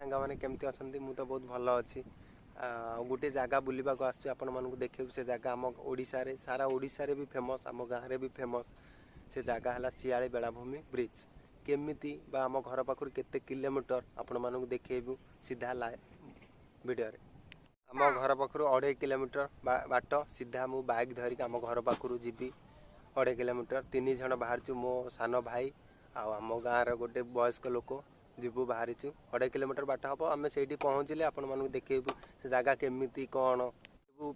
ସାଙ୍ଗମାନେ କେମିତି ଅଛନ୍ତି? ମୁଁ ତ ବହୁତ ଭଲ ଅଛି। ଆଉ ଗୋଟେ ଜାଗା ବୁଲିବାକୁ ଆସୁଛି, ଆପଣମାନଙ୍କୁ ଦେଖେଇବୁ। ସେ ଜାଗା ଆମ ଓଡ଼ିଶାରେ, ସାରା ଓଡ଼ିଶାରେ ବି ଫେମସ୍, ଆମ ଗାଁରେ ବି ଫେମସ୍। ସେ ଜାଗା ହେଲା ଶିଆଳି ବେଳାଭୂମି ବ୍ରିଜ୍। କେମିତି ବା ଆମ ଘର ପାଖରୁ କେତେ କିଲୋମିଟର, ଆପଣମାନଙ୍କୁ ଦେଖେଇବୁ ସିଧା ଭିଡ଼ିଓରେ। ଆମ ଘର ପାଖରୁ 2.5 କିଲୋମିଟର ବାଟ। ସିଧା ମୁଁ ବାଇକ୍ ଧରିକି ଆମ ଘର ପାଖରୁ ଯିବି 2.5 କିଲୋମିଟର। ତିନି ଜଣ ବାହାରିଛୁ, ମୋ ସାନ ଭାଇ ଆଉ ଆମ ଗାଁର ଗୋଟେ ବୟସ୍କ ଲୋକ ଯିବୁ ବାହାରିଛୁ। 2.5 କିଲୋମିଟର ବାଟ ହେବ। ଆମେ ସେଇଠି ପହଞ୍ଚିଲେ ଆପଣମାନଙ୍କୁ ଦେଖେଇବୁ ସେ ଜାଗା କେମିତି କ'ଣ,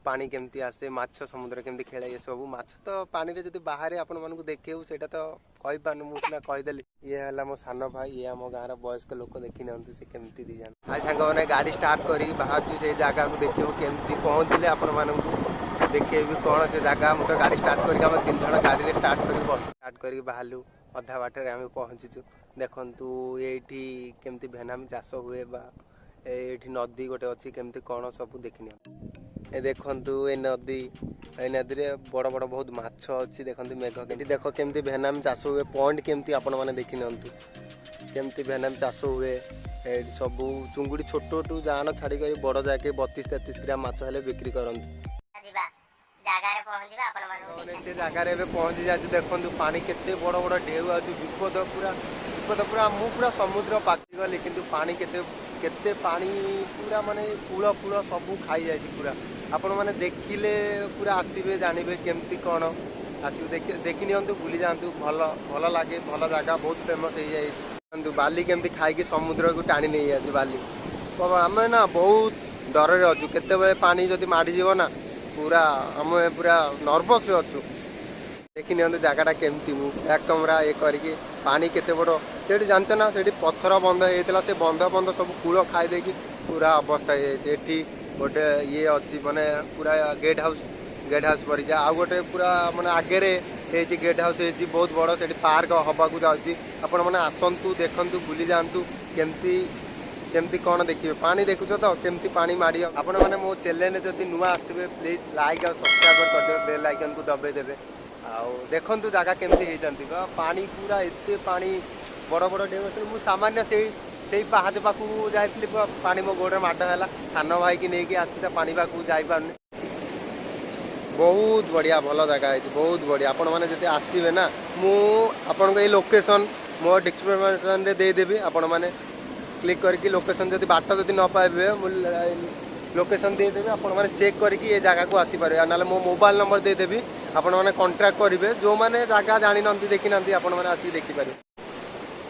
ପାଣି କେମିତି ଆସେ, ମାଛ ସମୁଦ୍ର କେମିତି ଖେଳେ, ଏସବୁ। ମାଛ ତ ପାଣିରେ ଯଦି ବାହାରେ ଆପଣମାନଙ୍କୁ ଦେଖେଇବୁ, ସେଇଟା ତ କହିପାରୁନି, ମୁଁ ସିନା କହିଦେଲି। ଇଏ ହେଲା ମୋ ସାନ ଭାଇ, ଇଏ ଆମ ଗାଁର ବୟସ୍କ ଲୋକ। ଦେଖି ନିଅନ୍ତୁ ସେ କେମିତି ଦି ଜଣ। ଆଉ ସାଙ୍ଗମାନେ, ଗାଡ଼ି ଷ୍ଟାର୍ଟ କରିକି ବାହାରୁଛୁ ସେଇ ଜାଗାକୁ ଦେଖିବୁ କେମିତି। ପହଞ୍ଚିଲେ ଆପଣମାନଙ୍କୁ ଦେଖେଇବି କ'ଣ ସେ ଜାଗା। ମୁଁ ତ ଗାଡ଼ି ଷ୍ଟାର୍ଟ କରିକି, ଆମେ ତିନି ଜଣ ଗାଡ଼ିରେ ଷ୍ଟାର୍ଟ କରିକି ବସ ଷ୍ଟାର୍ଟ କରିକି ବାହାରିଲୁ। ଅଧା ବାଟରେ ଆମେ ପହଞ୍ଚିଛୁ। ଦେଖନ୍ତୁ ଏଇଠି କେମିତି ଭେନାମି ଚାଷ ହୁଏ ବା ଏଇଠି ନଦୀ ଗୋଟେ ଅଛି, କେମିତି କ'ଣ ସବୁ ଦେଖିନିଅନ୍ତୁ। ଏ ଦେଖନ୍ତୁ ଏ ନଦୀ, ଏ ନଦୀରେ ବଡ଼ ବଡ଼ ବହୁତ ମାଛ ଅଛି। ଦେଖନ୍ତୁ ମେଘ କେମିତି, ଦେଖ କେମିତି ଭେନାମି ଚାଷ ହୁଏ, ପଏଣ୍ଟ କେମିତି, ଆପଣମାନେ ଦେଖିନିଅନ୍ତୁ କେମିତି ଭେନାମି ଚାଷ ହୁଏ। ଏଇଠି ସବୁ ଚୁଙ୍ଗୁଡ଼ି ଛୋଟଠୁ ଜାଣ ଛାଡ଼ି କରି ବଡ଼ ଯାକେ 32 33 ଗ୍ରାମ ମାଛ ହେଲେ ବିକ୍ରି କରନ୍ତି। ସେ ଜାଗାରେ ଏବେ ପହଞ୍ଚି ଯାଉଛି। ଦେଖନ୍ତୁ ପାଣି କେତେ ବଡ଼ ବଡ଼ ଢେଉ ଆଉଛି, ବିପଦ ପୁରା, ବିପଦ ପୁରା। ମୁଁ ପୁରା ସମୁଦ୍ର ପାଖି ଗଲି, କିନ୍ତୁ ପାଣି କେତେ କେତେ ପାଣି ପୁରା, ମାନେ କୂଳ ଫୁଳ ସବୁ ଖାଇଯାଇଛି ପୁରା। ଆପଣମାନେ ଦେଖିଲେ ପୁରା ଆସିବେ, ଜାଣିବେ କେମିତି କ'ଣ। ଆସିବେ, ଦେଖି ଦେଖି ନିଅନ୍ତୁ, ବୁଲି ଯାଆନ୍ତୁ। ଭଲ ଭଲ ଲାଗେ, ଭଲ ଜାଗା, ବହୁତ ଫେମସ୍ ହେଇଯାଇଛି। ଦେଖନ୍ତୁ ବାଲି କେମିତି ଖାଇକି ସମୁଦ୍ରକୁ ଟାଣି ନେଇଯାଉଛି ବାଲି। ଆମେ ନା ବହୁତ ଡରରେ ଅଛୁ, କେତେବେଳେ ପାଣି ଯଦି ମାଡ଼ିଯିବ ନା, ପୁରା ଆମେ ପୁରା ନର୍ଭସରେ ଅଛୁ। ଦେଖି ନିଅନ୍ତୁ ଜାଗାଟା କେମିତି। ମୁଁ ବ୍ୟାକ୍ କ୍ୟାମେରା ଇଏ କରିକି, ପାଣି କେତେ ବଡ଼ ସେଠି ଜାଣିଛ ନା? ସେଠି ପଥର ବନ୍ଧ ହେଇଯାଇଥିଲା, ସେ ବନ୍ଧ ବନ୍ଧ ସବୁ କୂଳ ଖାଇ ଦେଇକି ପୁରା ଅବସ୍ଥା ହେଇଯାଇଛି। ଏଠି ଗୋଟେ ଇଏ ଅଛି, ମାନେ ପୁରା ଗେଟ୍ ହାଉସ୍, ଗେଟ୍ ହାଉସ୍ ପରିକା। ଆଉ ଗୋଟେ ପୁରା ମାନେ ଆଗରେ ହେଇଛି, ଗେଟ୍ ହାଉସ୍ ହେଇଛି ବହୁତ ବଡ଼। ସେଠି ପାର୍କ ହବାକୁ ଯାଉଛି। ଆପଣମାନେ ଆସନ୍ତୁ, ଦେଖନ୍ତୁ, ବୁଲି ଯାଆନ୍ତୁ, କେମିତି କେମିତି କ'ଣ ଦେଖିବେ। ପାଣି ଦେଖୁଛ ତ କେମିତି ପାଣି ମାଡ଼ି। ଆପଣମାନେ ମୋ ଚ୍ୟାନେଲରେ ଯଦି ନୂଆ ଆସିଥିବେ, ପ୍ଲିଜ୍ ଲାଇକ୍ ଆଉ ସବସ୍କ୍ରାଇବ୍ କରିଦେବେ, ବେଲ୍ ଆଇକନ୍କୁ ଦବାଇ ଦେବେ। ଆଉ ଦେଖନ୍ତୁ ଜାଗା କେମିତି ହେଇଛନ୍ତି ବା, ପାଣି ପୁରା ଏତେ ପାଣି, ବଡ଼ ବଡ଼ ଢେଉ। ମୁଁ ସାମାନ୍ୟ ସେଇ ପାହାଚ ପାଖକୁ ଯାଇଥିଲି, ପାଣି ମୋ ଗୋଡ଼ରେ ମାଡ଼ ହେଲା। ସାନ ଭାଇକି ନେଇକି ଆସିଛି, ପାଣି ପାଖକୁ ଯାଇପାରୁନି। ବହୁତ ବଢ଼ିଆ, ଭଲ ଜାଗା ହେଇଛି, ବହୁତ ବଢ଼ିଆ। ଆପଣମାନେ ଯଦି ଆସିବେ ନା, ମୁଁ ଆପଣଙ୍କ ଏଇ ଲୋକେସନ୍ ମୋ ଡିସ୍କ୍ରିପସନ୍ରେ ଦେଇଦେବି। ଆପଣମାନେ କ୍ଲିକ୍ କରିକି ଲୋକେସନ୍, ଯଦି ବାଟ ଯଦି ନ ପାଇବେ, ମୁଁ ଲୋକେସନ୍ ଦେଇଦେବି, ଆପଣମାନେ ଚେକ୍ କରିକି ଏ ଜାଗାକୁ ଆସିପାରିବେ। ଆଉ ନହେଲେ ମୋ ମୋବାଇଲ୍ ନମ୍ବର ଦେଇଦେବି, ଆପଣମାନେ କଣ୍ଟାକ୍ଟ କରିବେ। ଯେଉଁମାନେ ଜାଗା ଜାଣିନାହାନ୍ତି, ଦେଖିନାହାନ୍ତି, ଆପଣମାନେ ଆସିକି ଦେଖିପାରିବେ।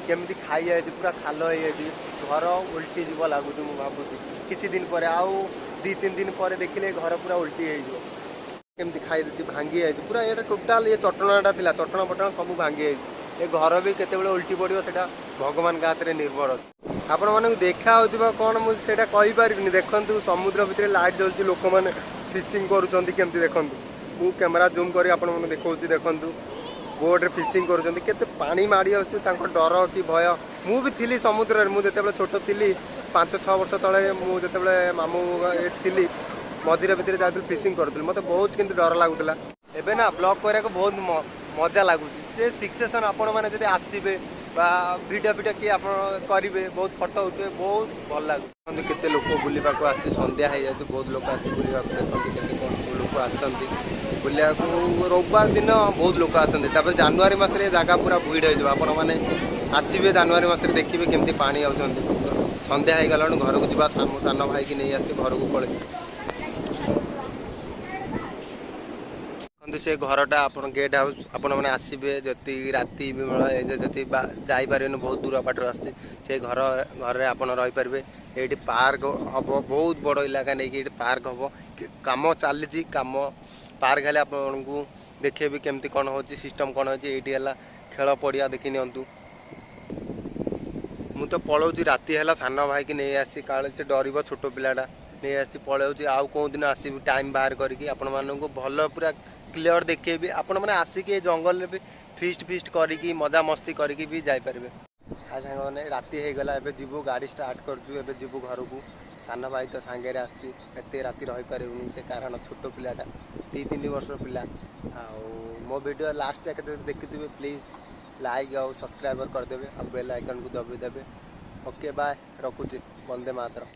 କେମିତି ଖାଇଯାଇଛି, ପୁରା ଖାଲ ହେଇଯାଇଛି। ଘର ଓଲଟି ଯିବ ଲାଗୁଛି। ମୁଁ ଭାବୁଛି କିଛି ଦିନ ପରେ, ଆଉ 2 3 ଦିନ ପରେ ଦେଖିଲେ ଘର ପୁରା ଓଲଟି ହେଇଯିବ। କେମିତି ଖାଇଦେଇଛି, ଭାଙ୍ଗି ଯାଇଛି ପୁରା। ଏଇଟା ଟୋଟାଲ ଇଏ ଚଟଣାଟା ଥିଲା, ଚଟଣା ଫଟଣା ସବୁ ଭାଙ୍ଗି ଯାଇଛି। ଏ ଘର ବି କେତେବେଳେ ଓଲଟି ପଡ଼ିବ, ସେଇଟା ଭଗବାନଙ୍କ ହାତରେ ନିର୍ଭର ଅଛି। ଆପଣମାନଙ୍କୁ ଦେଖା ହେଉଥିବ କ'ଣ, ମୁଁ ସେଇଟା କହିପାରିବିନି। ଦେଖନ୍ତୁ ସମୁଦ୍ର ଭିତରେ ଲାଇଟ୍ ଜଳୁଛି, ଲୋକମାନେ ଫିସିଂ କରୁଛନ୍ତି କେମିତି। ଦେଖନ୍ତୁ, ମୁଁ କ୍ୟାମେରା ଜୁମ୍ କରି ଆପଣମାନଙ୍କୁ ଦେଖାଉଛି। ଦେଖନ୍ତୁ ବୋଟ୍ରେ ଫିସିଂ କରୁଛନ୍ତି, କେତେ ପାଣି ମାଡ଼ି ଆସୁଛି। ତାଙ୍କ ଡର କି ଭୟ। ମୁଁ ବି ଥିଲି ସମୁଦ୍ରରେ। ମୁଁ ଯେତେବେଳେ ଛୋଟ ଥିଲି, 5 6 ବର୍ଷ ତଳେ, ମୁଁ ଯେତେବେଳେ ମାମୁଁ ଏଠି ଥିଲି, ମଝିରେ ଭିତରେ ଯାଉଥିଲି, ଫିସିଂ କରୁଥିଲି। ମୋତେ ବହୁତ କିନ୍ତୁ ଡର ଲାଗୁଥିଲା। ଏବେ ନା ବ୍ଲଗ୍ କରିବାକୁ ବହୁତ ମଜା ଲାଗୁଛି। ସେ ସିଚୁଏସନ୍ ଆପଣମାନେ ଯଦି ଆସିବେ ବା ଭିଡ଼ିଓ ଫିଡ଼ିଓ କିଏ ଆପଣ କରିବେ, ବହୁତ ଫଟୋ ଉଠିବେ, ବହୁତ ଭଲ ଲାଗୁଛି। ଦେଖନ୍ତୁ କେତେ ଲୋକ ବୁଲିବାକୁ ଆସି, ସନ୍ଧ୍ୟା ହେଇଯାଉଛି, ବହୁତ ଲୋକ ଆସି ବୁଲିବାକୁ। ଦେଖନ୍ତୁ କେତେ କ'ଣ ଲୋକ ଆସନ୍ତି ବୁଲିବାକୁ। ରବିବାର ଦିନ ବହୁତ ଲୋକ ଆସନ୍ତି। ତାପରେ ଜାନୁଆରୀ ମାସରେ ଜାଗା ପୁରା ଭିଡ଼ ହେଇଯିବ। ଆପଣମାନେ ଆସିବେ ଜାନୁଆରୀ ମାସରେ, ଦେଖିବେ କେମିତି ପାଣି ଆଉଛନ୍ତି। ସନ୍ଧ୍ୟା ହେଇଗଲାଣି, ଘରକୁ ଯିବା। ମୋ ସାନ ଭାଇକି ନେଇ ଆସି ଘରକୁ ପଳେଇବି। ଦେଖନ୍ତୁ ସେ ଘରଟା ଆପଣ ଗେଟ୍ ହାଉସ୍। ଆପଣମାନେ ଆସିବେ ଯେତିକି ରାତି ଯଦି ଯାଇପାରିବେନି, ବହୁତ ଦୂର ବାଟରୁ ଆସୁଛି, ସେ ଘର ଘରେ ଆପଣ ରହିପାରିବେ। ଏଇଠି ପାର୍କ ହେବ, ବହୁତ ବଡ଼ ଇଲାକା ନେଇକି ଏଇଠି ପାର୍କ ହେବ। କାମ ଚାଲିଛି କାମ। ପାର୍କ ହେଲେ ଆପଣଙ୍କୁ ଦେଖେଇବି କେମିତି କ'ଣ ହେଉଛି, ସିଷ୍ଟମ୍ କ'ଣ ହେଉଛି। ଏଇଠି ହେଲା ଖେଳ ପଡ଼ିଆ, ଦେଖି ନିଅନ୍ତୁ। ମୁଁ ତ ପଳାଉଛି, ରାତି ହେଲା। ସାନ ଭାଇକି ନେଇ ଆସି, କାଳେ ସେ ଡରିବ, ଛୋଟ ପିଲାଟା, ନେଇ ଆସି ପଳାଉଛି। ଆଉ କେଉଁ ଦିନ ଆସିବି ଟାଇମ୍ ବାହାର କରିକି, ଆପଣମାନଙ୍କୁ ଭଲ ପୁରା କ୍ଲିଅର୍ ଦେଖେଇବି। ଆପଣମାନେ ଆସିକି ଏ ଜଙ୍ଗଲରେ ବି ଫିଷ୍ଟ ଫିଷ୍ଟ କରିକି, ମଜାମସ୍ତି କରିକି ବି ଯାଇପାରିବେ। ଆଉ ସାଙ୍ଗମାନେ, ରାତି ହେଇଗଲା, ଏବେ ଯିବୁ। ଗାଡ଼ି ଷ୍ଟାର୍ଟ କରୁଛୁ, ଏବେ ଯିବୁ ଘରକୁ। ସାନ ଭାଇ ତ ସାଙ୍ଗରେ ଆସିଛି, ଏତେ ରାତି ରହିପାରିବୁନି ସେ, କାରଣ ଛୋଟ ପିଲାଟା, 2 3 ବର୍ଷର ପିଲା। ଆଉ ମୋ ଭିଡ଼ିଓ ଲାଷ୍ଟ ଯାକେ ଯଦି ଦେଖିଥିବେ, ପ୍ଲିଜ୍ ଲାଇକ୍ ଆଉ ସବସ୍କ୍ରାଇବର୍ କରିଦେବେ ଆଉ ବେଲ୍ ଆଇକନ୍କୁ ଦବାଇ ଦେବେ। ଓକେ, ବାଏ, ରଖୁଛି। ବନ୍ଦେ ମାତରମ୍।